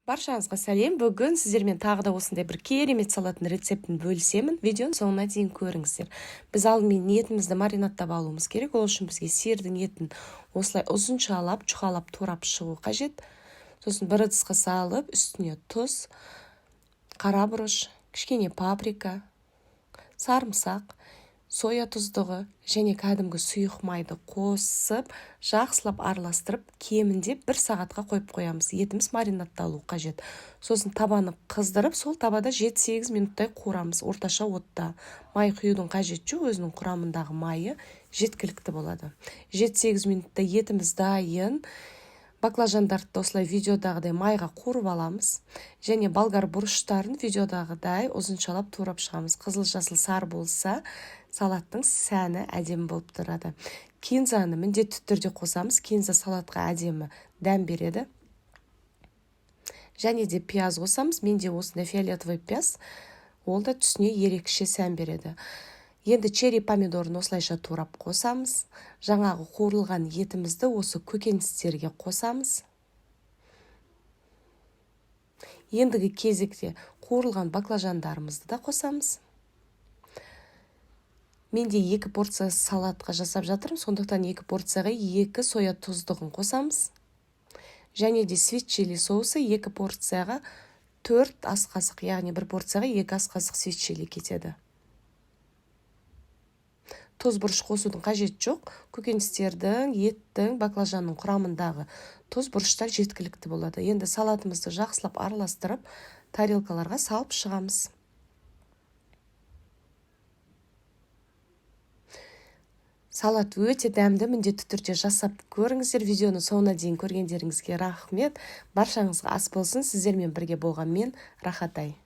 Баршаңызға сәлем! Бүгін сіздермен тағы да осындай бір керемет салаттың рецептін бөлісемін. Видеоның соңына дейін көріңіздер. Біз алдымен етімізді маринадтап алуымыз керек. Ол үшін бізге сиырдың етін осылай ұзыншалап, жұқалап турап шығу қажет. Сосын бір ыдысқа салып, үстіне тұз, қара бұрыш, кішкене паприка, сарымсақ, соя тұздығы және кәдімгі сұйық майды қосып, жақсылап араластырып, кемінде бір сағатқа қойып қоямыз. Етіміз маринадталу қажет. Сосын табаны қыздырып, сол табада 7-8 минуттай қуырамыз орташа отта. Май құюдың қажеті жоқ, өзінің құрамындағы майы жеткілікті болады. 7-8 минутта етіміз дайын. Баклажандарды осылай видеодағыдай майға қуырып аламыз. Және болгар бұрыштарын видеодағыдай ұзыншалап турап шығамыз. Қызыл, жасыл, сары болса, салаттың сәні әдемі болып тұрады. Кинзаны міндетті түрде қосамыз. Кинза салатқа әдемі дәм береді. Және де пияз қосамыз. Менде осындай фиолетовый пияз, ол да түсіне ерекше сән береді. Енді черри помидорын осылайша турап қосамыз. Жаңағы қуырылған етімізді осы көкөністерге қосамыз. Ендігі кезекте қуырылған баклажандарымызды да қосамыз. Менде 2 порция салатқа жасап жатырмын, сондықтан 2 порцияға 2 соя тұздығын қосамыз. Және де свит чили соусы 2 порцияға 4 ас қасық, яғни 1 порцияға 2 ас қасық свит чили кетеді. Тұз бұрыш қосудың қажеті жоқ. Көкөністердің, еттің, баклажанның құрамындағы тұз бұрыштар жеткілікті болады. Енді салатымызды жақсылап араластырып, тарелкаларға салып шығамыз. Салат өте дәмді, міндетті түрде жасап көріңіздер. Видеоны соңына дейін көргендеріңізге рахмет. Баршаңызға ас болсын. Сіздермен бірге болған мен, Рахатай.